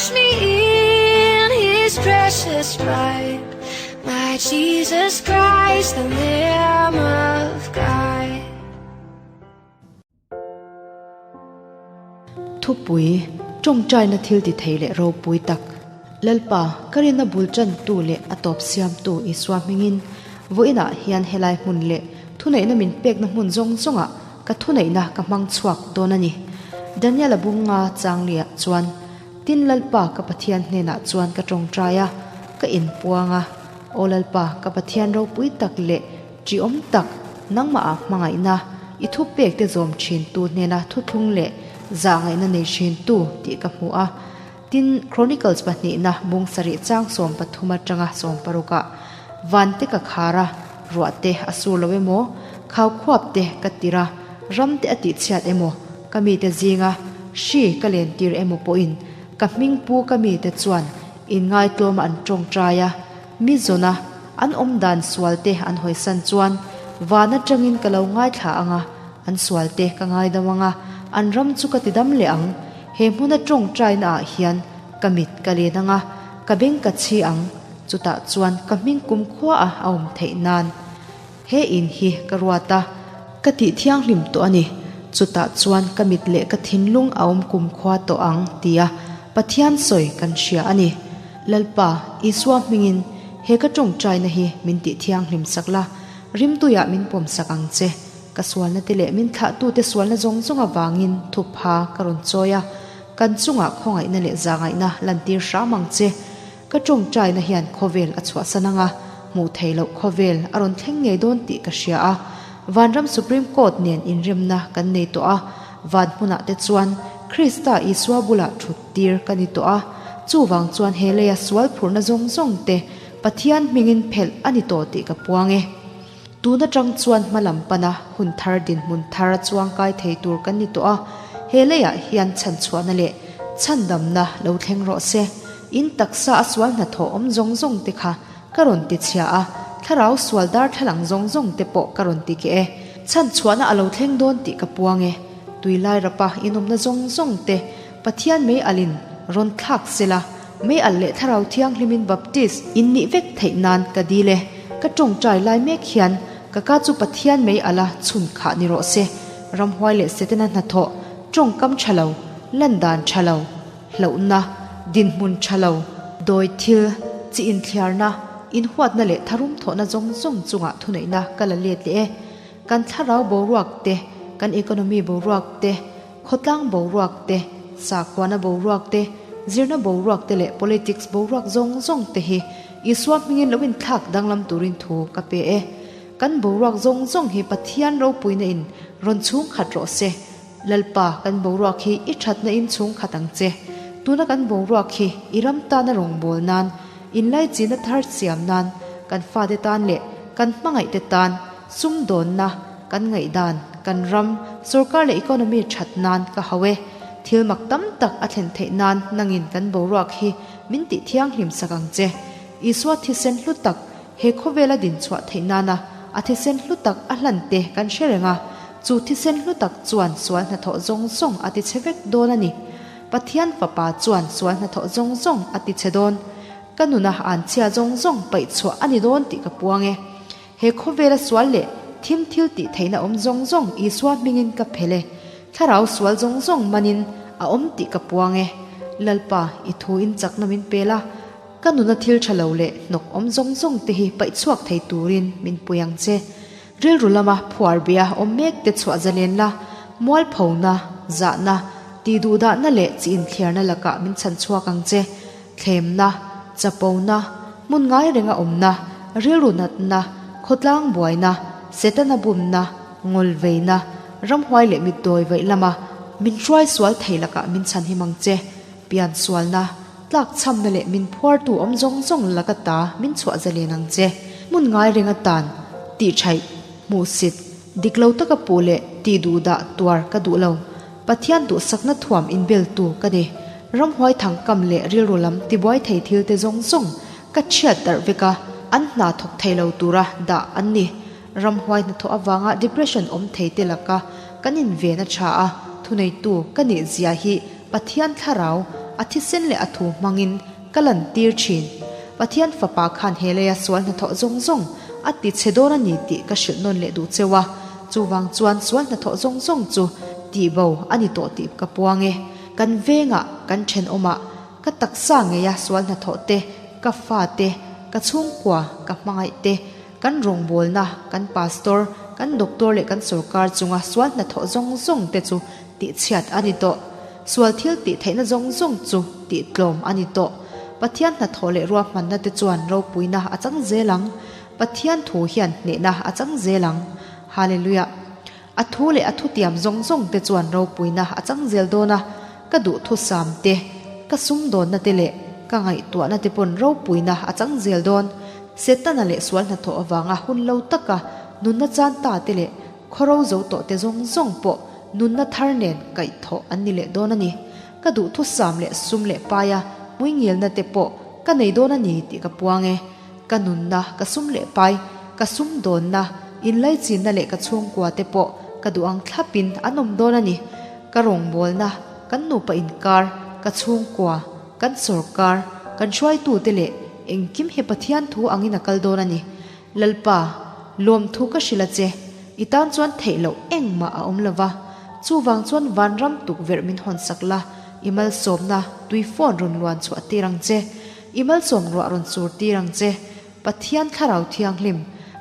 Wash me in his precious blood. My Jesus Christ, the Lamb of God. Thupui, Tawngtaina thil ti thei leh ropui tak, Lalpa, ka rinna bul tantu leh a tawp siamtu Isua hmingin vawiinah hian helai hmun leh thuneihna min pekna hmun zawng zawngah ka thuneihna ka hmang chhuak dawn a ni. Daniel-a bunga changlia chuan, Tin Lalpa ka Pathian hnenah chuan ka tawngtai a, ka inpuang a, Aw Lalpa, ka Pathian ropui tak leh ṭihawm tak, nangmahah hmangaihna, i thupekte zawm ṭhintu hnena thuthlung leh zahngaihna nei ṭhintu tih ka hmu a. Tin, Chronicles pahnihna bung sarih chang 13 aṭanga 16 ah, Vante ka khar a, ruah te a sur lo emaw, khau khuap te ka tir a, ram te a tihchhiat emaw, ka mite zinga hri ka lentir emaw pawhin ka hming pu ka mite chuan inngaitlawma an tawngtai a, mi zawna an awm dan sual te an hawisan chuan van atangin ka lo ngaithla ang a, an sual te ka ngaidam ang a, an ram chu ka tidam leh ang. He hmuna tawngtaina ah hian ka mit ka len ang a, ka beng ka chhi ang, chutah chuan ka hming kumkhua a a awm theih nan. He in hi ka ruat a, ka tih thianghlim tawh a ni, chutah chuan ka mit leh ka thinlung a awm kumkhua tawh ang tia Pathian sawi kan hria a ni. Lalpa, Isua hmingin he ka tawngtaina hi min tih thianghlim sak la, rimtuiah min pawm sak ang che. Ka sualna te leh min thlahtute sualna zawng zawng avangin thupha ka rawn chawi a, kan chungah khawngaihna leh zahngaihna lantir hram ang che. Ka tawngtaina hian khawvel a chhuahsan ang a, hmuh theih loh khawvel a rawn thleng ngei dawn tih ka hria a. Vanram Supreme Court nen inremna kan nei tawh a, van hmunah te chuan Krista Isua bulah thut tir ka ni tawh a. Chuvang chuan he leia sual phurhna zawng zawng te Pathian hmingin phelh a ni tawh tih ka puang e. Tun atang chuan hma lam pana hun thar dinhmun thar a chuangkai thei tur kan ni tawh a, he leiah hian chhanchhuahna leh chhandamna lo thleng rawh se. In taksa a sual hnathawh awm zawng zawng te kha ka rawn ti chhia a, thlarau sual darthlalang zawng zawng te pawh ka rawn ti keh e. Chhanchhuahna a lo thleng dawn tih ka puang e. Tuilai rapa inawmna zawng zawng te Pathian mei alin rawn thlak sela, mei al leh Thlarau Thianghlimin Baptist in nih vek theih nan ka dil e. Ka tawngtai lai mek hian ka ka chu Pathian mei ala chhun khah ni rawh se. Ramhuai leh Setana hnathawh, tawngkam tha lo, lan dan tha lo, hlauhna, dinhmun tha lo, dawi thil, chi inthliarna, inhuatna leh tharum thawhna zawng zawng chungah thuneihna ka la let leh e. Kan thlarau boruak te, kan economy boruak te, Khawtlang boruak te, sakhuana boruak te, zirna boruak te leh politics boruak zawng zawng te hi Isua hmingin lo inthlak danglam turin thu ka pe e. Kan boruak zawng zawng hi Pathian ropuina in rawn chhung khat rawh se. Lalpa, kan boruak hi i thatna in chhung khat ang che. Tuna kan boruak hi i ram tana rawngbâwl nan, inlaichina thar siam nan, kan fate tan leh kan hmangaihte tan, Sumdawnna, kan ngaihdan, kan ram, sorkar leh economy that nan ka hau e. Thil mak tam tak a thlen theih nan nangin kan boruak hi min tih thianghlim sak ang che. Isua thisen hlu tak he khawvela din chhuah theih nana a thisen hlu tak a hlan te kan hre reng a, chu thisen hlu tak chuan sual hnathawh zawng zawng a ti chhe vek dawn a ni. Pathian Fapa chuan sual hnathawh zawng zawng a ti chhe dawn. Ka nuna an chhia zawng zawng paih chhuah a ni dawn tih ka puang e. He khawvela sual leh thim thil tih theihna awm zawng zawng Isua hmingin ka phel e. Thlarau sual zawng zawng manin a awm tih ka puang e. Lalpa, i thu in chakna min pel a, ka nuna thil tha lo leh hnawk awm zawng zawng te hi paih chhuak thei turin min pui ang che. Rilru lama phuar bia awm mek te chhuah zalen la, mualphona, zahna, tihduhdahna leh chi inthliarna lakah min chhan chhuak ang che. Thlemna, chapona, hmun ngai renga awmna, rilru natna, khawtlang buaina, Setana bumna, ngawlveina, ramhuai leh mitdawi vaih lama min hruai sual thei lakah min chhan him ang che. Pian sualna, tlakchhamna leh min phuartu awm zawng zawng laka ta min chhuah zalen ang che. Hmun ngai renga tan, tihṭhaih, hmuhsit, dik lo taka puh leh tihduhdah tuar ka duh lo. Pathian duhsakna thuam inbeltu ka ni. Ramhuai thangkam leh rilru lam tibuai thei thil te zawng zawng ka chhiat darh vek a, an hna thawk thei lo tura dah an ni. Ramhuai hnathawh avanga depression awm thei te laka kan inven a tha a, thuneitu ka nih zia hi Pathian thlarau A thisen leh a thu hmangin ka lantir thin. Pathian Fapa khan he leia sual hnathawh zawng zawng a ti chhe dawn a ni tih ka hrilh nawn leh duh cheu a, chuvang chuan sual hnathawh zawng zawng chu tihbo a ni tawh tih ka puang e. Kan vengah, kan thenawmah, ka taksa ngeia sual hnathawh te, ka fa te, ka chhungkua, ka hmangaih te, kan rawngbawlna, kan pastor, kan doctor leh kan sorkar chunga sual hnathawh zawng zawng te chu tihchhiat a ni tawh. Sual thil tih theihna zawng zawng chu tih tlawm a ni tawh. Pathian hnathawh leh ruahmanna te chuan ropuina a chang zel ang. Pathian thu hian hnehna a chang zel ang. Hallelujah! A thu leh a thutiam zawng zawng te chuan ropuina a chang zel dawn a, ka duhthusam te, ka sumdawnna te leh ka ngaihtuahna te pawn ropuina a chang zel dawn. Setana leh sual hnathawh avanga hun lo taka nunna chan ta te leh Khawro zo tawh te zawng zawng pawh nunna thar nen kaihthawh an ni leh dawn a ni. Ka duhthusam leh sum leh paia hmuingilna te pawh ka nei dawn a ni tih ka puang e. Ka nunna, ka sum leh pai, ka sum dawnna, inlaichinna leh ka chhungkua te pawh ka duh ang thlapin an awm dawn a ni. Ka rawngbawlna, kan nupa inkar, ka chhungkua, kan sawrkar, kan hruaitute leh engkim hi Pathian thu angin a kal dawn a ni. Lalpa, lawmthu ka hrilh a che, i tan chuan theih loh engmah a awm lo va, chuvang chuan vanram tukverh min hawn sak la, i malsawmna tui phone rawn luan chhuah tir ang che, i malsawm ruah rawn sur tir ang che, Pathian Thlarau Thianghlim,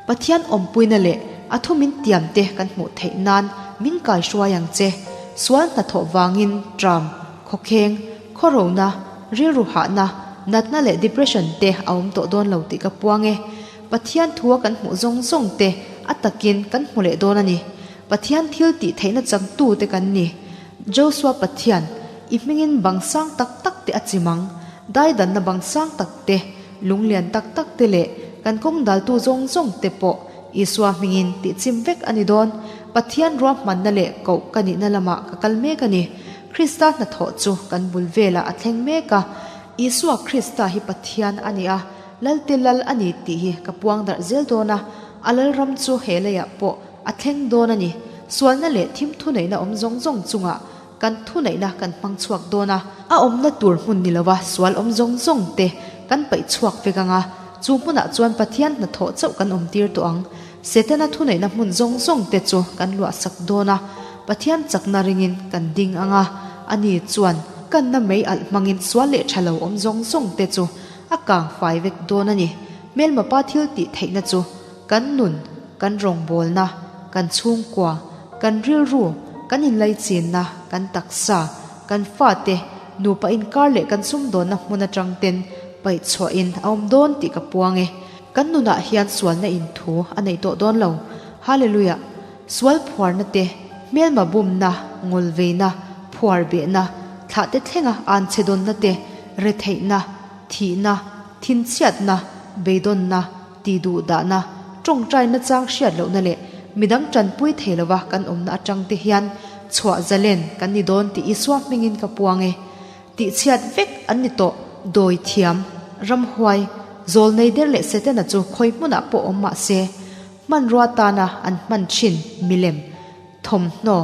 Pathian awmpuina leh a thu min tiam te kan hmuh theih nan min kai hruai ang che, sual hnathawh vangin tram, khawkheng, khawrona, rilru hahna, natna leh depression te a awm tawh dawn lo tih ka puang e. Pathian thua kan hmuh zawng zawng te a takin kan hmu leh dawn a ni. Pathian thil tih theihna changtu te kan ni. Joshua Pathian, i hmingin bang sang tak tak te a chim ang. Daidanna bang sang tak te, lunglian tak tak te leh kan kawng daltu zawng zawng te pawh Isua hmingin tih chim vek a ni dawn. Pathian ruahmanna leh koh ka nihna lamah ka kal mek a ni. Krista hnathawh chu kan bul velah a thleng mek a. Isua Krista hi Pathian a ni a, Lalte Lal a ni tih hi ka puang darh zel dawn a, a Lalram chu he leiah pawh a thleng dawn a ni. Sualna leh thim thuneihna awm zawng zawng chungah kan thuneihna kan hmang chhuak dawn a, a awmna tur hmun ni lova sual awm zawng zawng te kan paih chhuak vek ang a, chu hmunah chuan Pathian hnathawh chauh kan awm tir tawh ang. Setana thuneihna hmun zawng zawng te chu kan luahsak dawn a, Pathian chakna ringin kan ding ang a, ani chuan kanna mei alh hmangin sual leh tha lo awm zawng zawng te chu a kang fai vek dawn a ni. Hmelmapa thil tih theihna chu kan nun, kan rawngbawlna, kan chhungkua, kan rilru, kan inlaichinna, kan taksa, kan fate, nupa inkar leh kan sumdawnna hmun atang ten paih chhuahin a awm dawn tih ka puang e. Kan nunah hian sualna in thu a neih tawh dawn lo. Hallelujah! Sual phuarna te, hmelma bumna, ngawlveina, phuar behna, thlahte thlenga anchhe dawnna te, retheihna, thihna, thinchhiatna, beidawnna, tihduhdahna, tawngtaina chang hriat lohna leh midang tanpui thei lova kan awmna atang te hian chhuah zalen kan ni dawn tih Isua hmingin ka puang e. Tihchhiat vek an ni tawh. Dawi thiam, ramhuai, zawlnei der leh Setana chu khawi hmunah pawh awm mah se, hmanrua tana an hman thin milem, thawmhnaw,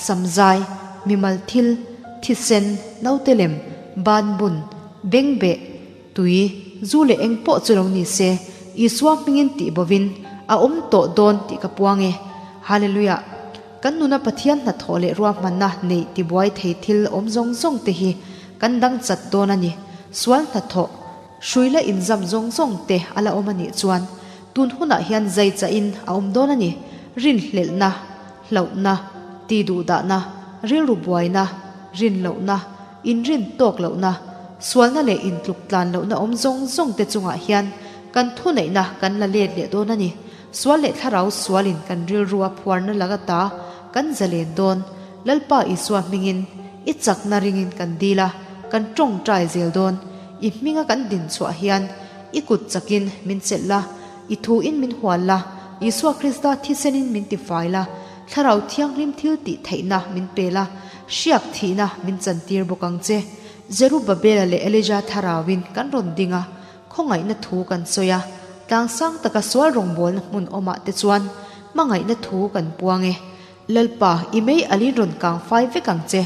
samzai, mimal thil, thisen, naute lem, banbun, bengbeh, tui, zu leh eng pawh chu lo ni se, Isua hmingin tih bovin a awm tawh dawn tih ka puang e. Hallelujah! Kan nuna Pathian hnathawh leh ruahmanna neih tibuai thei thil awm zawng zawng te hi kan dang chat dawn a ni. Sual hnathawh, hrui la inzam zawng zawng te a la awm a nih chuan tun hunah hian zai chahin a awm dawn a ni. Rinhlelhna, hlauhna, tiduhdahna, rilru buaina, rinlohna, inrin tawk lohna, sualna leh intluk tlan lohna awm zawng zawng te chungah hian kan thuneihna kan la let leh dawn a ni. Sual leh thlarau sualin kan rilru a phuarna lak ata kan zalen dawn. Lalpa Isua hmingin i chakna ringin kan dil a, kan tawngtai zel dawn. I hminga kan din chhuah hian i kut chakin min chelh la, i thuin min hual la, Isua Krista thisenin min tifai la, Thlarau Thianghlim thil tih theihna min pe la, hriak thihna min chantir bawk ang che. Zerubabela leh Elija thlarauin kan rawn ding a, Khawngaihna thu kan sawi a, tlangsang taka sual rawngbawlna hmun awmah te chuan hmangaihna thu kan puang e. Lalpa, i mei alin rawn kang fai vek ang che.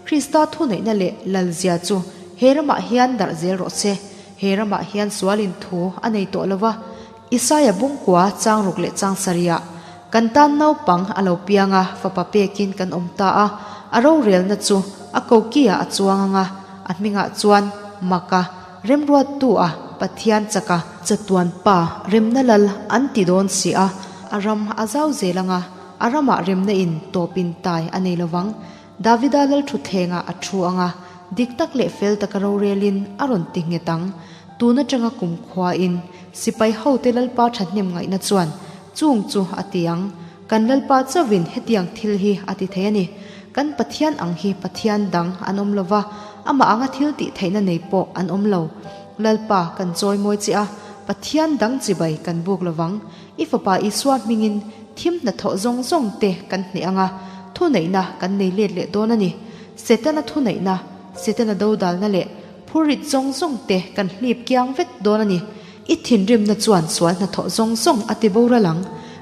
Krista thuneihna leh lalzia chu he ramah hian darh zel rawh se. He ramah hian sualin thu a nei tawh lo va. Isaia bungkua chang ruk leh chang sarihah, Kan tan naupang a lo piang a, fapa pekin kan awm ta a, a rorelna chu a kokiah a chuang ang a, a hmingah chuan Maka, Remruattu a, Pathian chaka, chatuan pa, remna lal an ti dawn si a, a ram a zau zel ang a, a ramah remna in tawpin tai a nei lo vang. Davida lal thutthlengah a thu ang a, dik tak leh fel taka rorelin a rawn ti nghet ang. Tun atanga kumkhuain sipai hote Lalpa thahnem ngaihna chuan chung chu a ti ang. Kan Lalpa chauhin hetiang thil hi a ti thei a ni. Kan Pathian ang hi Pathian dang an awm lo va, amah anga thil tih theihna nei pawh an awm lo. Lalpa kan chawimawi che a, Pathian dang chibai kan buk lo vang. I Fapa Isua hmingin thim hnathawh zawng zawng te kan hneh ang a, thuneihna kan nei let leh dawn a ni. Setana thuneihna, Setana dodalna leh Phurit zawng zawng te kan hlip kiang vek dawn a ni. I thinrimna chuan sual hnathawh zawng zawng a ti boral ang.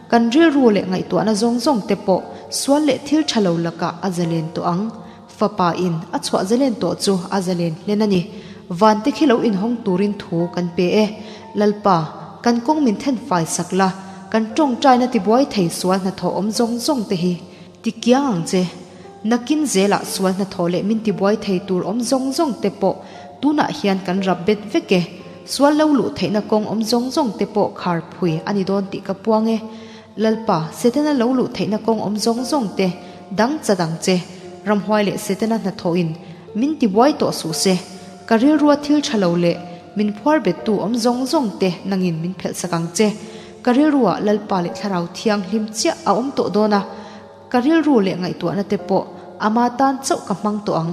Kan rilru leh ngaihtuahna zawng zawng te pawh sual leh thil tha lo lakah a zalen tawh ang. Fapa in a chhuah zalen tawh chu a zalen hlen a ni. Van te khi lo inhawng turin thu kan pe e. Lalpa, kan kawng min then fai sak la, kan tawngtaina tibuai thei sual hnathawh awm zawng zawng te hi Ti kiang ang che. Nakin zelah sual hnathawh leh min tibuai thei tur awm zawng zawng te pawh tunah hian kan rap bet vek e. Sual lo luh theihna kawng awm zawng zawng te pawh khar phui a ni dawn tih ka puang e. Lalpa, Setana lo luh theihna kawng awm zawng zawng te dang chat ang che. Ramhuai leh Setana hnathawhin min tibuai tawh suh se. Ka rilrua thil tha lo leh min phuar bettu awm zawng zawng te nangin min phelh sak ang che. Ka rilruah Lalpa leh Thlarau Thianghlim chiah a awm tawh dawn a, ka rilru leh ngaihtuahna te pawh ama tan chauh ka hmang tawh ang.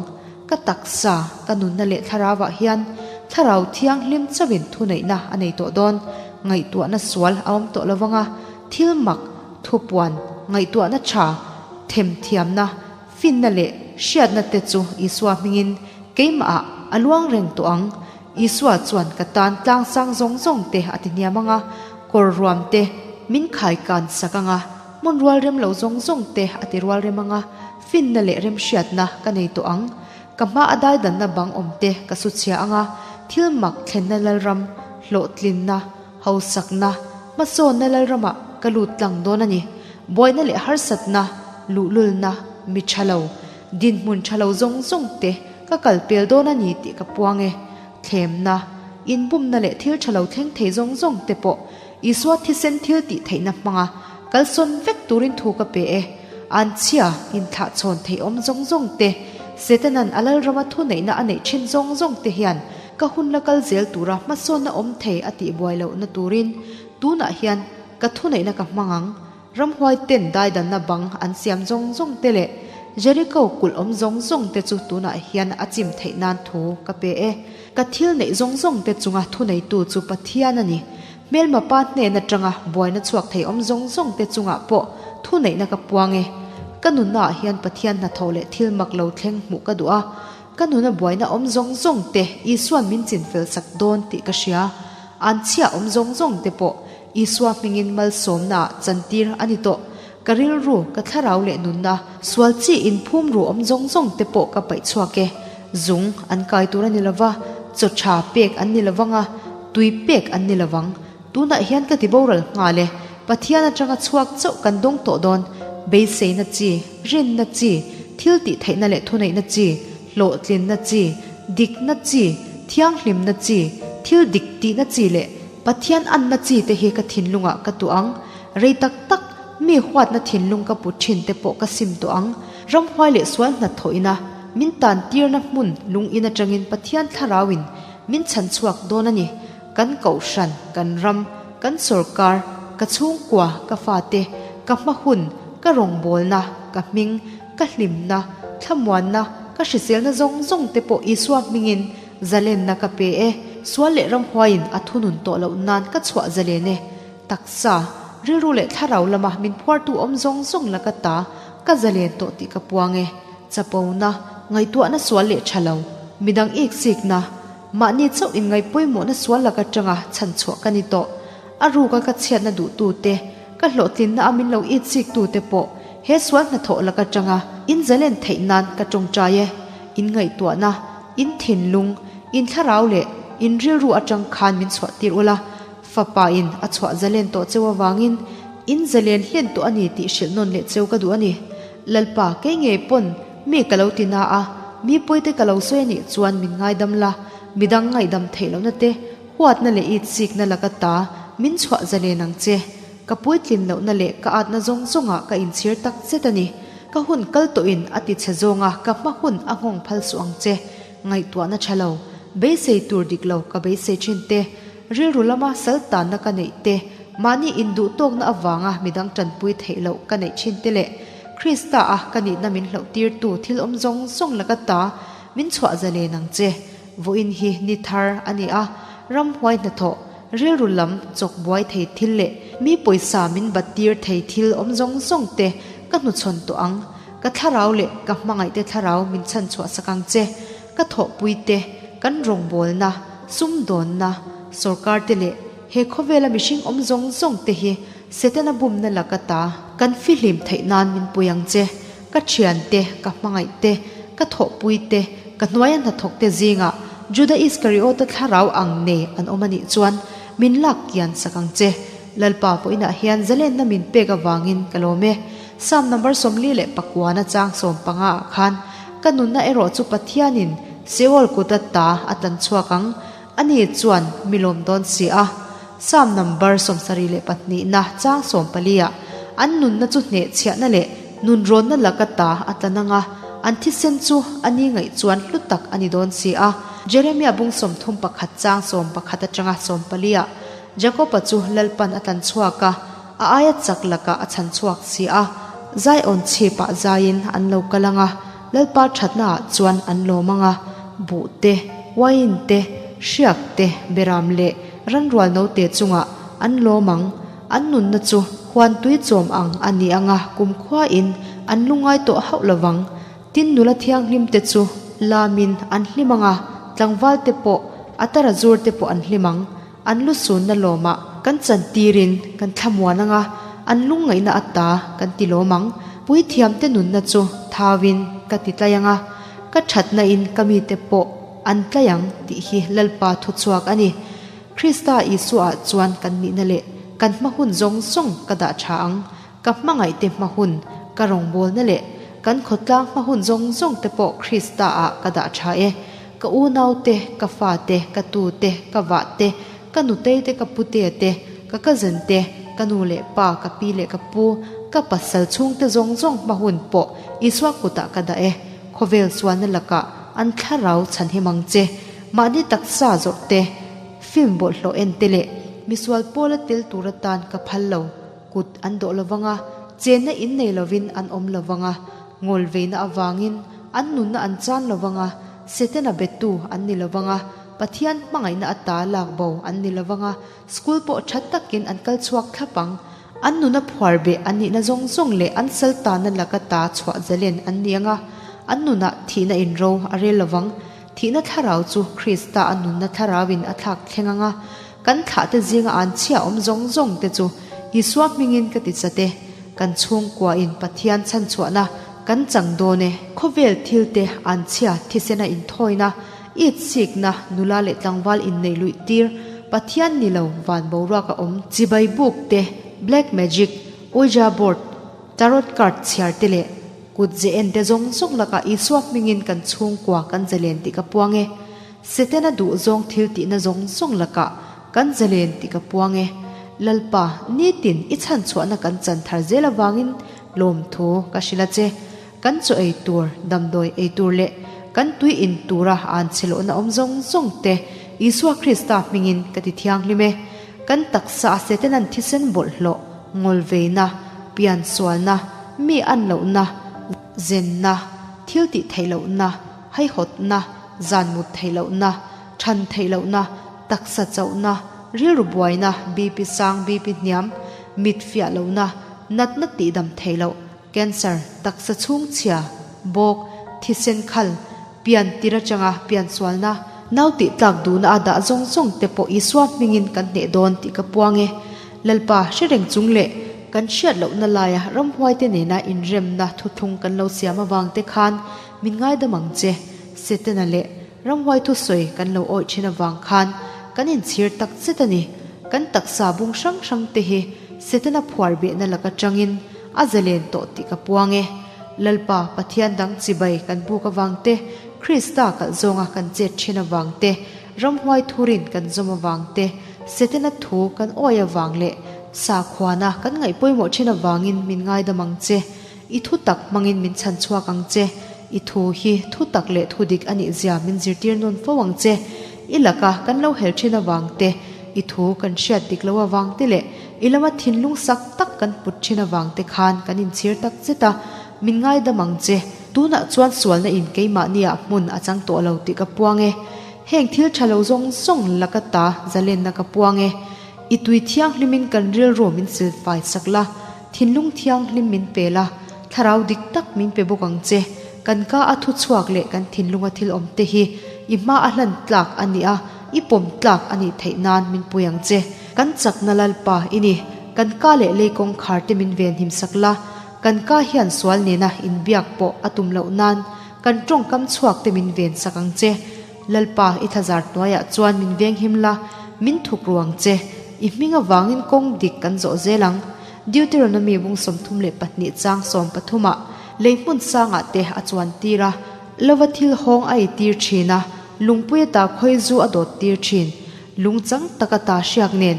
Ka taksa, ka nunna leh Thlarauah hian Thlarau Thianghlim chauhin thuneihna a nei tawh dawn. Ngaihtuahna sual a awm tawh lovang a, thil mak, thupuan, ngaihtuahna tha, themthiamna, Finna leh hriatna te chu Isua hmingin keimahah a luang reng tawh ang. Isua chuan ka tan tlang sang zawng zawng te a ti hniam ang a, kawr ruam te min khai kan sak ang a, hmun rual rem lo zawng zawng te a ti rual rem ang a, finna leh remhriatna ka nei tawh ang. Ka hma a daidanna bang awm te ka su chhia ang a, thil mak thlenna lalram, hlawhtlinna, Hausakna, hmasawnna lalramah ka lut tlang dawn a ni. Buaina leh harsatna, luhlulna, mi tha lo, dinhmun tha lo zawng zawng te ka kal pel dawn a ni tih ka puang e. Thlemna, inbumna leh thil tha lo thleng thei zawng zawng te pawh Isua thisen thil tih theihna hmanga kalsawn vek turin thu ka pe e. Anchhia, inthlahchhawn theih awm zawng zawng te, Setanan a lalrama thuneihna a neih thin zawng zawng te hian Ka hun la kal zel tura hmasawnna awm thei a tih buai lohna turin tunah hian ka thuneihna ka hmang ang. Ramhuai ten daidanna bang an siam zawng zawng te leh Jericho kulh awm zawng zawng te chu tunah hian a chim theih nan thu ka pe e. Ka thil neih zawng zawng te chunga thuneitu chu Pathian a ni. Hmelma pa hnen atanga buaina chhuak thei awm zawng zawng te chungah pawh thuneihna ka puang e. Ka nunnaah hian Pathian hnathawh leh thil mak lo thleng hmuh ka duh a. Ka nuna buaina awm zawng zawng te Isua'n min chinfel sak dawn tih ka hria. An chhia awm zawng zawng te pawh Isua hmingin malsawmnaah chantir a ni tawh. Ka rilru, ka thlarau leh nunna, sual chi inphum ru awm zawng zawng te pawh ka paih chhuak e. Zung an kai tur a ni lova, chaw tha pek an ni lovang a, tui pek an ni lovang. Tunah hian ka ti boral nghal e. Pathian atanga chhuak chauh kan dawng tawh dawn. Beiseina chi, rinna chi, thil tih theihna leh thuneihna chi, hlawhtlinna chi, dikna chi, thianghlimna chi, thil dik tihna chi leh Pathian anna chi te hi ka thinlungah ka tuah ang. Rei tak tak, mi huatna thinlung ka put thin te pawh ka sim tawh ang. Ramhuai leh sual hnathawh ina min tan tirna hmun lung in atangin Pathian thlarauin min chhan chhuak dawn a ni. Kan kohhran, kan ram, kan sawrkar, ka chhungkua, ka fate, ka hma hun, ka rawngbawlna, ka hming, ka hlimna, thlamuanna, ka hriselna zawng zawng te pawh Isua hmingin zalenna ka pe e. Sual leh ramhuaiin a thunun tawh loh nan ka chhuah zalen e. Taksa, rilru leh thlarau lama min phuartu awm zawng zawng la ka ta, ka zalen tawh tih ka puang e. Chapona, ngaihtuahna sual leh tha lo, midang iksikna, Mahni chauh inngaihpawimawhna sual lak atanga chhan chhuah ka ni tawh. A ruka ka chhiatna duhtute, ka hlawhtlinna a min lo itsiktu te pawh he sual hnathawh lak atanga in zalen theih nan ka tawngtai e. In ngaihtuahna, in thinlung, In thlarau leh in rilru atang khan min chhuah tir ula, Fapa in a chhuah zalen tawh cheu avangin in zalen hlen tawh a ni tih hrilh nawn leh cheu ka duh a ni. Lalpa, kei ngei pawn mi ka lo ti na a, mi pawite ka lo sawi a nih chuan min ngaidam la, midang ngaihdam theih lohna te, huatna leh itsikna laka ta min chhuah zalen ang che. Ka puitlin lohna leh ka atna zawng zawngah ka inchhir tak zet a ni. Ka hun kal tawhin a ti chhe zawnga ka hma hun a nghawng phal suh ang che. Ngaihtuahna tha lo, beisei tur dik lo ka beisei thin te, rilru lama sal tanna ka neih te, mahni induh tawkna avanga midang tanpui theih loh ka neih thin te leh Krista a ka nihna min hloh tirtu thil awm zawng zawng laka ta min chhuah zalen ang che. Vawiin hi ni thar a ni a, ramhuai hnathawh, rilru lam chawk buai thei thil leh mi pawisa min bat tir thei thil awm zawng zawng te ka hnuchhawn tawh ang. Ka thlarau leh ka hmangaihte thlarau min chhanchhuah sak ang che. Ka thawhpui te, kan rawngbawlna, sumdawnna, sorkar te leh he khawvela mihring awm zawng zawng te hi Setana bumna laka ta kan fihlim theih nan min pui ang che. Ka thian te, ka hmangaih te, ka thawhpui te, ka hnuaia hnathawk te zingah Juda Iskariota thlarau ang nei an awm a nih chuan min lak kian sak ang che. Lalpa vawiinah hian zalenna min pek avangin ka lawm e. Psalm number 49 chang 15 ah khan ka nunna erawh chu Pathianin Seol kut ata a tlan chhuak ang, ani chuan mi lawm dawn si a. Psalm number 72 na chang 14 ah an nunna chu hnehchhiahna leh nunrawnna laka ta a tlan ang a, an thisen chu ani ngaih chuan hlu tak a ni dawn si a. Jeremiah bung 31 chang 11 atanga 14 ah Jakoba chu Lalpan a tlan chhuak a, a aia chak lakah a chhan chhuak si a. Zion chhipah zaiin an lo kal ang a, Lalpa thatnaah chuan an lawm ang a, buh te, uain te, hriak te, beram leh ranrual note chungah an lawm ang. An nunna chu huan tui chawm ang a ni ang a, kumkhuain an lungngai tawh hauh lo vang. Tin nula thianghlim te chu lamin an hlim ang a, tlangval te pawh, a tara zur te pawh an hlim ang. An lu sunna lawmah kan chantirin kan thlamuan ang a, an lungngaihna ata kan ti lawm ang. Puithiamte nunna chu thauin ka ti tlai ang a, ka thatnain ka mite pawh an tlai ang tih hi Lalpa thuchhuak a ni. Krista Isuaah chuan kan nihna leh kan hma hun zawng zawng ka dah tha ang. Ka hmangaihte hma hun, ka rawngbawlna leh kan khawtlang hma hun zawng zawng te pawh Kristaah ka dah tha e. Ka unaute, ka fate, ka tute, ka vahte, ka nuteite, ka putea te, ka cousin te, ka nu leh pa, ka pi leh ka pu, ka pasal chhungte zawng zawng hma hun pawh Isua kutah ka dah e. Khawvel sualna lakah an thlarau chhanhim ang che. Mahni taksa zawrh te, film bawlhhlawh en te leh misual pawla tel tur atan ka phal lo. Kut an dawh lovang a, chenna in nei lovin an awm lovang a, ngawl veina avangin an nunna an chan lovang a, Setana betu an ni lovang a, Pathian hmangaihna ata lak bo an ni lovang a, school pawh tha takin an kal chhuak thlap ang. An nuna phuar beh an nihna zawng zawng leh an sal tana laka ta chhuah zalen an ni ang a, an nunah thihna in ro a rel lovang. Thihna thlarau chu Krista a nunna thlarauin a thlak thleng ang a, kan thlahte zinga an chhia awm zawng zawng te chu Isua hmingin ka ti chat e, kan chhungkuain Pathian chhanchhuahna kan chang dawn e. Khawvel thilte an chhia thisena inthawina, itsikna, nula leh tlangval inneih luih tir, Pathian ni lo van boruak a awm, chibai buk te, black magic, Ouija board, tarot card chhiar te leh kut ze en te zawng zawng lakah Isua hmingin kan chhungkua kan zalen tih ka puang e. Setana duh zawng thil tihna zawng zawng lakah kan zalen tih ka puang e. Lalpa, nitin i chhanchhuahna kan chan thar zel avangin lawmthu ka hrilh a che. Kan chaw ei tur, damdawi ei tur leh kan tui in tura an che lohna awm zawng zawng te Isua Krista hmingin ka ti thianghlim e. Kan taksa a Setana'n thisen bawlhhlawh, ngawlveina, piansualna, mi an lohna, zenna, thil tih theih lohna, haihawtna, zan mut theih lohna, than theih lohna, taksa chauhna, rilru buaina, BP sang, BP hniam, mit fiah lohna, natna tihdam theih loh, cancer, taksa chhung chhia, bawk, thisen khal, pian tir atanga pian sualna, nau tih tlak duhna a dah zawng zawng te pawh Isua hmingin kan hneh dawn tih ka puang e. Lalpa hre reng chung leh kan hriat lohna laia ramhuaite nena inremna thuthlung kan lo siam avang te khan min ngaidam ang che, Setana leh. Ramhuai thusawi kan lo awih thin avang khan kan inchhir tak zet a ni. Kan taksa bung hrang hrang te hi Setana phuar behna laka tangin a zalen tawh tih ka puang e. Lalpa Pathian dang chibai kan buk avang te, Krista kalh zawnga kan chet thin avang te, Ramhuai thurin kan zawm avang te, Setana thu kan awih avang leh sakhuana kan ngaih pawimawh thin avangin min ngaidam ang che. I thu tak hmangin min chhan chhuak ang che. I thu hi thu tak leh thu dik a nih zia min zirtir nawn fo ang che. I laka kan lo hel thin avang te, i thu kan hriat dik lo avang te leh i lama thinlung sak tak kan put thin avang te khan kan inchhir tak zet a, min ngaidam ang che. Tunah chuan sualna in keimahniah hmun a chang tawh lo tih ka puang e. Heng thil tha lo zawng zawng laka ta zalenna ka puang e. I tui thianghlimin kan rilru min silfai sak la. Thinlung thianghlim min pe la, thlarau dik tak min pe bawk ang che. Kan ka a thu chhuak leh kan thinlunga thil awm te hi i hma a hlan tlak a nih a, i pawm tlak a nih theih nan min pui ang che. Kan chakna Lalpa i ni. Kan ka leh lei kawngkhar te min venhim sak la, kan ka hian sual nena inbiak pawh a tum loh nan kan tawngkam chhuak te min ven sak ang che. Lalpa i thlazar hnuaiah chuan min venghim la, min thuk ru ang che. I hming avangin kawng dik kan zawh zel ang. Deuteronomy bung 32 chang 13 ah lei hmun sangah te a chuan tir a, lova thil hawng a ei tir thin a, lungpui ata khawi zu a dawt tir thin. Lungchang tak ata hriak nen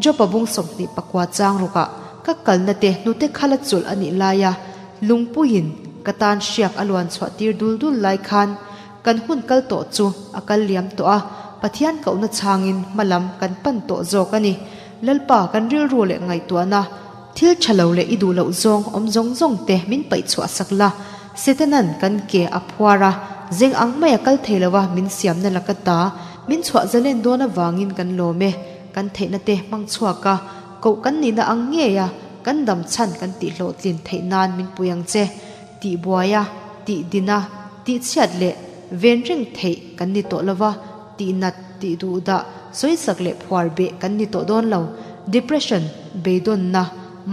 Job-a bung 29 chang rukah ka kalna te hnute khala chulh a nih laia lungpuiin ka tan hriak a luan chhuah tir dul dul lai khan Kan hun kal tawh chu a kal liam tawh a, Pathian kohna chhangin hma lam kan pan tawh zawk a ni. Lalpa, kan rilru leh ngaihtuahna, thil tha lo leh i duh loh zawng awm zawng zawng te min paih chhuah sak la. Setanan kan ke a phuar a, zeng ang maia kal thei lova min siamna laka ta, min chhuah zalen dawn avangin kan lawm e. Kan theihna te hmang chhuak a, koh kan nihna ang ngei a, kan dam chhan kan tihhlawhtlin theih nan min pui ang che. Tih buai a, tih din a, tih chhiat leh ven reng theih kan ni tawh lova, tih nat, tih duh dah, sawisak leh phuar beh kan ni tawh dawn lo. Depression, beidawnna,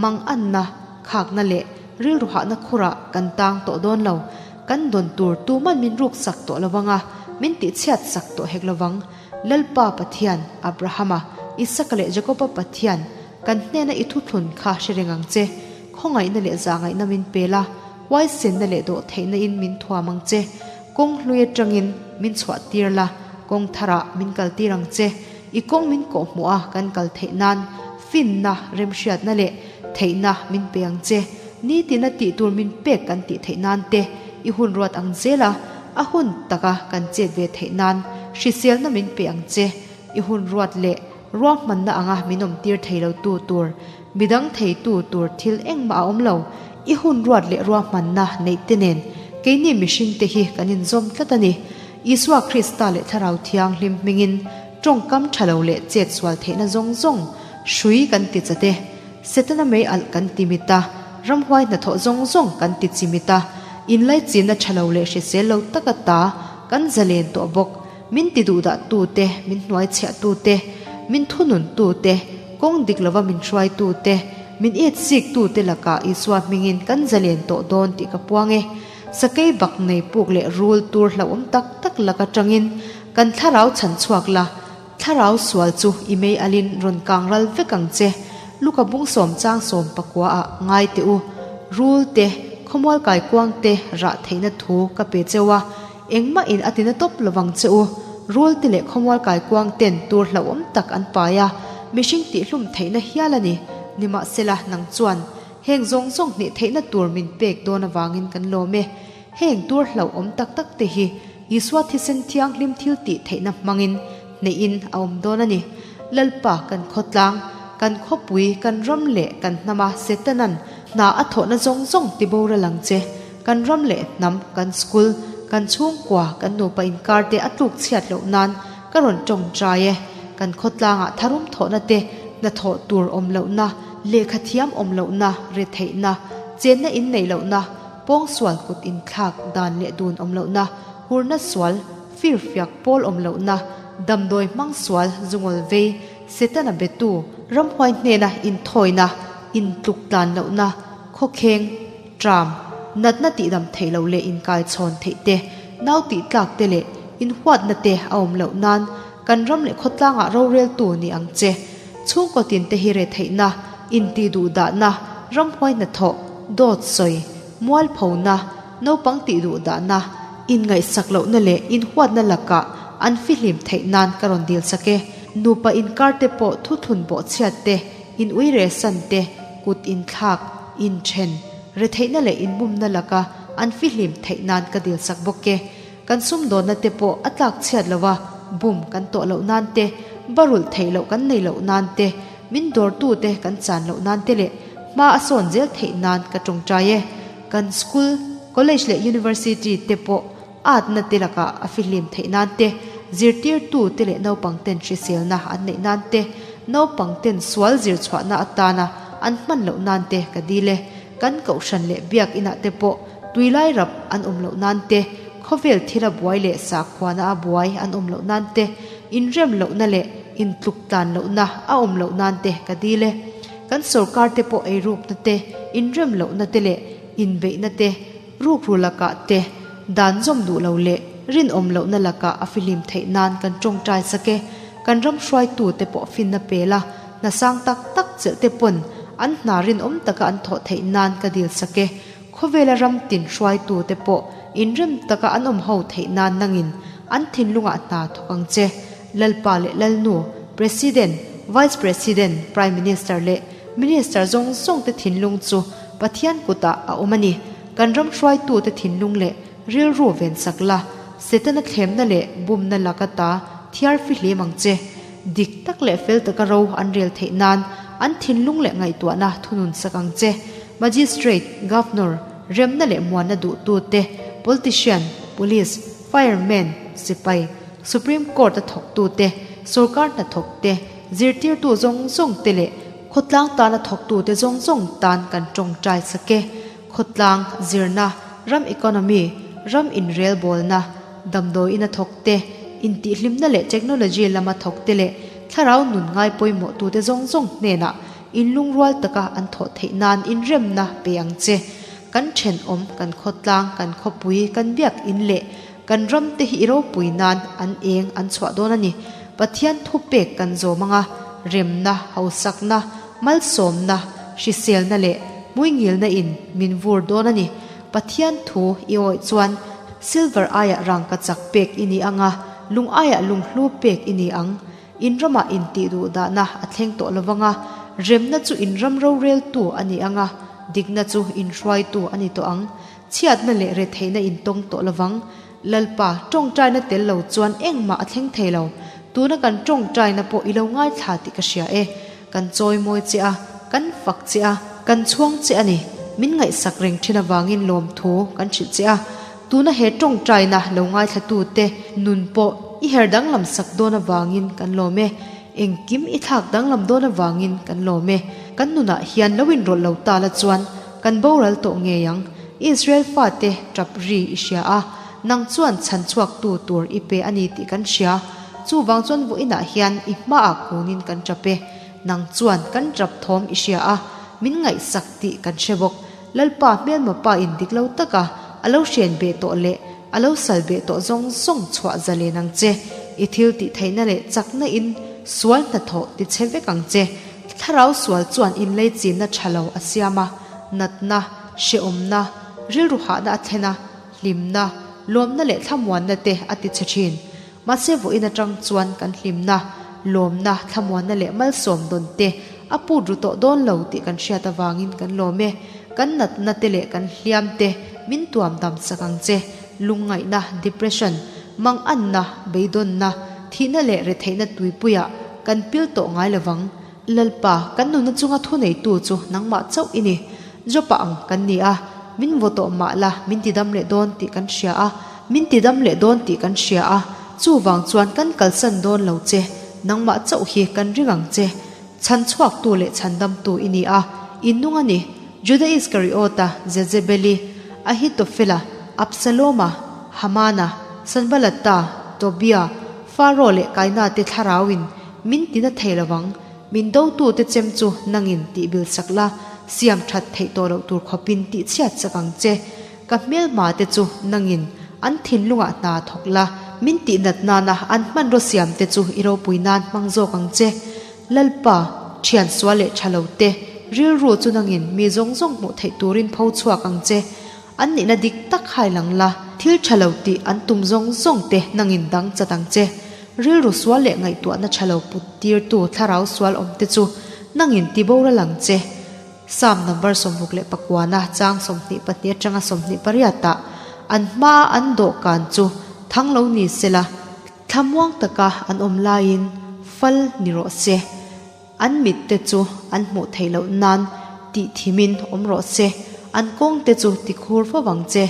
manganna, khakna leh rilru hahna khurah kan tang tawh dawn lo. Kan dawn tur tuman min ruk sak tawh lovang a, min tih chhiat sak tawh hek lovang. Lalpa Pathian, Abrahama, Isaka leh Jakoba Pathian, kan hnena i thuthlun kha hre reng ang che. Khawngaihna leh zahngaihna min pe la, huaisenna leh dawhtheihna in min thuam ang che. Kawng hlui atangin min chhuah tir la, kawng tharah min kal tir ang che. I kawng min kawhhmuh a kan kal theih nan finna, remhriatna leh theihna min pe ang che. Nitina tih tur min pek kan tih theih nan te, i hun ruat ang zel a, a hun taka kan chet ve theih nan hriselna min pe ang che. I hun ruat leh ruahmanna anga min awm tir thei lo tu tur Midang theitu tur thil engmah a awm lo. I hun ruat leh ruahmanna neih te nen keini mihring te hi kan inzawm tlat a ni. Isua Krista leh Thlarau Thianghlim hmingin tawngkam tha lo leh chet sual theihna zawng zawng hrui kan ti chat e. Setana mei alh kan ti mit a, ramhuai hnathawh zawng zawng kan ti chimit a, inlaichinna tha lo leh hrisel lo taka ta kan zalen tawh bawk. Min ti duhdah tu te, min hnuaichhiah tu te, min thunun tu te, kawng dik lova min hruai tu te, min it sik tu te lakah Isua hmingin kan zalen tawh dawn tih ka puang e. Sakei bak nei puk leh rul tur hlauhawm tak tak lak atangin kan thlarau chhan chhuak la, thlarau sual chu i mei alin rawn kang ral vek ang che. Luka bung sawm chang sawm pakua ah ngai teh u. Rul te, khawmual kaikuang te rah theihna thu ka pe cheu a. Engmah in a tina tawp lovang che u. Rul te leh khawmual kaikuang ten tur hlauhawm tak an pai a, mihring tihhlum theihna hial a ni. Nimahsela, nang chuan heng zawng zawng hnih theihna tur min pek dawn avangin kan lawm e. Heng tur hlauhawm tak tak te hi Isua thisen thianghlim thil tih theihna hmangin hnehin a awm dawn a ni. Lalpa kan khawtlang, kan khawpui, kan ram leh kan hnama Setanan hna a thawhna zawng zawng tiboral ang che. Kan ram leh hnam, kan school, kan chhungkua, kan nupa inkar te a tluk chhiat loh nan ka rawn tawngtai e. Kan khawtlangah tharum thawhna te, hnathawh tur awm lohna, lehkha thiam awm lohna, retheihna, chenna in neih lohna, pawngsual kut inthlak dan leh dun awm lohna, hurna sual, firfiak pawl awm lohna, damdawi hmang sual, zungawl vei, Setana betu, ramhuai hnena inthawina, intluk tlan lohna, khawkheng, Tram, natna tihdam theih loh leh inkaichhawn theih te, nau tih tlak te leh inhuatna te a awm loh nan kan ram leh khawtlangah roreltu ni ang che. Chhungkaw tin te hi retheihna, intihduhdahna, ramhuai hnathawh, dawt sawi, mualphona, naupang tihduhdahna, inngaihsak lohna leh inhuatna lakah an fihlim theih nan ka rawn dil sak e. Nupa inkar te pawh thuthlun bawhchhiat te, in uire san te, kut inthlak, inthen, retheihna leh inbumna laka an fihlim theih nan ka dil sak bawk e. Kan sumdawnna te pawh a tlak chhiat lo a, bum kan tawh loh nan te, va rulh theih loh kan nei loh nan te, min dawrtu te kan chan loh nan te leh hma a sawn zel theih nan ka tawngtai e. Kan school, college leh university te pawh atna te lakah a fihlim theih nan te, zirtirtu te leh naupang ten hriselna an neih nan te, naupang ten sual zir chhuahna atana an hman loh nan te ka dil e. Kan kohhran leh biak inah te pawh tuilai rap an awm loh nan te, khawvel thila buai leh sakhuana a buai an awm loh nan te, inrem lohna leh intluk tlan lohna a awm loh nan te ka dil e. Kan sorkar te pawh eirukna te, inrem lohna te leh inbeihna te, rukru lakah te, dan zawm duh lo leh rinawm lohna lakah a fihlim theih nan kan tawngtai sak e. Kan ram hruaitu te pawh finna pel a, hna sang tak tak chelh te pawn an hna rinawm taka an thawh theih nan ka dil sak e. Khawvela ram tin hruaitu te pawh inrem taka an awm ho theih nan nangin an thinlungah hna thawk ang che. Lalpa leh Lalnu, President, Vice President, Prime Minister leh Minister zawng zawng te thinlung chu Pathian kutah a awm a ni. Kan ram hruaitu te thinlung leh rilru ven sak la, Setana thlemna leh bumna laka ta thiar fihlim ang che. Dik tak leh fel taka ro an rel theih nan an thinlung leh ngaihtuahna thunun sak ang che. Magistrate, Governor, remna leh muanna duhtute, Politician, Police, Fireman, sipai, Supreme Court a thawktute, sorkar hnathawkte, zirtirtu zawng zawngte leh khawtlang tana thawktute zawng zawng tan kan tawngtai sak e. Khawtlang, zirna, ram economy, ram inrelbawlna, damdawiin a thawkte, intihhlimna leh technology lama thawkte leh thlarau nun ngai pawimawhtute zawng zawng hnenah inlungrual taka an thawh theih nan inremna pe ang che. Kan thenawm, kan khawtlang, kan khawpui, kan biakin leh kan ram te hi i ropui nan an eng an chhuah dawn a ni. Pathian thupek kan zawm anga, remna, hausakna, malsawmna, hriselna leh hmuingilna in min vur dawn a ni. Pathian thu i awih chuan silver aiah rangka chak pek i ni ang a, lung aiah lunghlu pek i ni ang. In ramah intih duh dahna a thleng tawh lo vang a, remna chu in ram roreltu a ni ang a, dikna chu in hruaitu a ni tawh ang. Chhiatna leh retheihna in tawng tawh lo vang. Lalpa, tawngtaina tel lo chuan engmah a thleng thei lo. Tuna kan tawngtaina pawh i lo ngaithla tih ka hria e. Kan chawimawi che a, kan fak che a, kan chhuang che a ni. Min ngaihsak reng thin avangin lawmthu kan hrilh che a. Tuna he tawngtaina lo ngaithlatute nun pawh i her danglam sak dawn avangin kan lawm e. Engkim i thlak danglam dawn avangin kan lawm e. Kan nunah hian lo inrawlh lo ta la chuan kan boral tawh ngei ang. Israel fate tap ri i hria a, nang chuan chhan chhuaktu tur i pe a ni tih kan hria. Chuvang chuan vawiinah hian i hmaah kunin kan tap e. Nang chuan kan tap thawm i hria a, min ngaihsak tih kan hre bawk. Lalpa hmelma pa in dik lo taka a lo hren beh tawh leh a lo sal beh tawh zawng zawng chhuah zalen ang che. I thil tih theihna leh chakna in sual hnathawh ti che vek ang che. Thlarau sual chuan inlei chinna tha lo a siam a, natna, hrehawmna, rilru hahna a thlen a, hlimna, lawmna leh thlamuanna te a ti chhe thin. Mahse vawiin atang chuan kan hlimna, lawmna, thlamuanna leh malsawm dawn te a put ru tawh dawn lo tih kan hriat avangin kan lawm e. Kan natna te leh kan hliam te min tuam dam sak ang che. Lungngaihna, depression, manganna, beidawnna, thihna leh retheihna tuipuiah kan pil tawh ngai lovang. Lalpa, kan nunna chunga thuneitu chu nangmah chauh i ni. Jopa ang kan ni a, min vaw tawh mah la, min tidam leh dawn tih kan hria a, min tidam leh dawn tih kan hria a, chuvang chuan kan kalsan dawn lo che, nangmah chauh hi kan ring ang che. Chhan chhuaktu leh chhandamtu i ni a, i nung a ni. Juda Iskariota, Jezebeli, Ahitofela, Absaloma, Hamana, Sanbalata, Tobia, Faro leh Kaina te thlarauin min tina thei lovang. Min dotute chem chu nangin tih bil sak la, siam that theih tawh loh tur khawpin tih chhiat sak ang che. Ka hmelma te chu nangin an thinlungah hna thawk la. Min tihnat nana an hmanraw siamte chu i ropui nan hmang zawk ang che. Lalpa, thian sual leh tha lo te, rilru chu nangin mi zawng zawng hmuh theih turin pho chhuak ang che. An nihna dik tak hai lang la, thil tha lo tih an tum zawng zawng te nangin dang chat ang che. Rilru sual leh ngaihtuahna tha lo put tirtu thlarau sual awm te chu nangin ti boral ang che. Psalm number 69-a chang 22 atanga 28 ah an hmaa an dawhkan chu thang lo ni sela, thlamuang taka an awm laiin fal ni rawh se. An mit te chu an hmuh theih loh nan tih thimin awm rawh se, an kawng te chu ti khur fo vang che.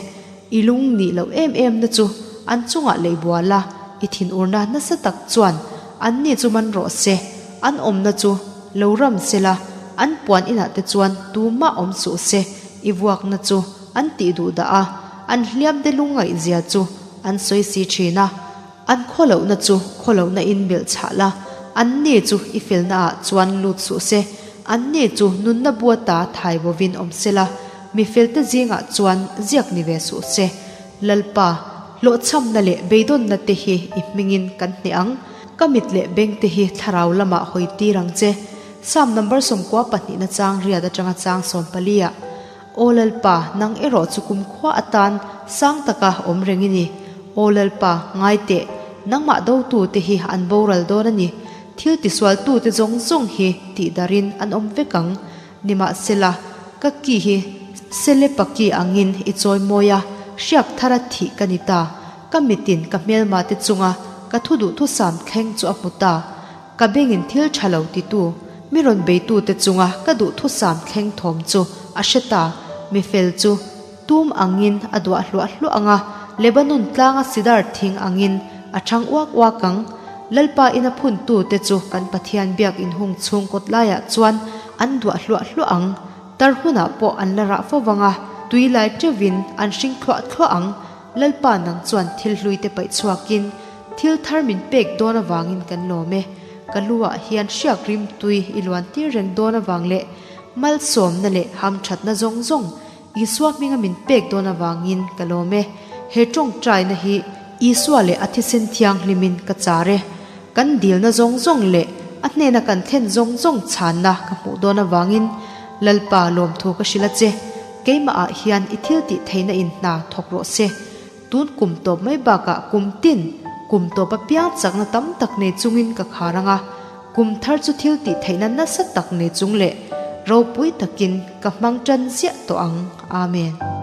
I lung nih loh em em na chu an chungah lei bual a, i thinurna nasa tak chuan an ni chu man rawh se, an awmna chu lo ram se la, an puan inah te chuan tumah awm suh se, i vuakna chu an tih duh dah a, an hliam te lungngaihzia chu an sawi si thin a. An khawlohna chu khawlohna in belh chhah la, an ni chu i felna ah chuan lut suh se, an ni chu nunna buata thai bovin awm se la, mi felte zingah chuan ziak ni ve suh se. Lalpa, hlawhchhamna leh beidawnna te hi i hmingin kan hneh ang, ka mit leh beng te hi thlarau lamah hawi tir ang che. Psalm number 12 na chang riat atanga chang 14 ah. Aw Lalpa, nang erawh chu kumkhua atan sang taka awm reng i ni. Aw Lalpa, ngai teh, nangmah dotute hi an boral dawn a ni. Thil tisualtute zawng zawng hi tihdarin an awm vek ang. Nimahsela, ka ki hi Selepa ki angin i chawi mawi a, hriak thara thih ka ni ta. Ka mitin ka hmelmate chunga ka thu duhthusam thleng chu a hmu ta. Ka bengin thil tha lo titu, mi rawn beitute chunga ka duhthusam thleng thawm chu a hre ta. Mi fel chu tum angin a duah hluah hluah ang a, Lebanon tlanga sidar thing angin a thang uak uak ang. Lalpa ina phuntute chu kan Pathian biak inhung chhung kawt laiah chuan an duah hluah hluah ang. Tar hunah pawh an la rah fo vang a, tui lai teuhin an hring thluah thluah ang. Lalpa nang chuan thil hluite paih chhuakin thil thar min pek dawn avangin kan lawm e. Ka lu ah hian hriak rim tui i luan tir reng dawn avang leh malsawmna leh hamthatna zawng zawng Isua hminga min pek dawn avangin ka lawm e. He tawngtaina hi Isua leh a thisen thianghlimin ka char e. Kan dilna zawng zawng leh a hnena kan thlen zawng zawng chhanna ka hmuh dawn avangin Lalpa lawmthu ka hrilh a che. Keimah ah hian i thil tih theihna in hna thawk rawh se. Tun kum tawp mai bakah kum tin, kum tawp apiang chakna tam tak nei chungin ka khar ang a, kum thar chu thil tih theihna nasa tak nei chung leh ropui takin ka hmang tan ziah tawh ang. Amen.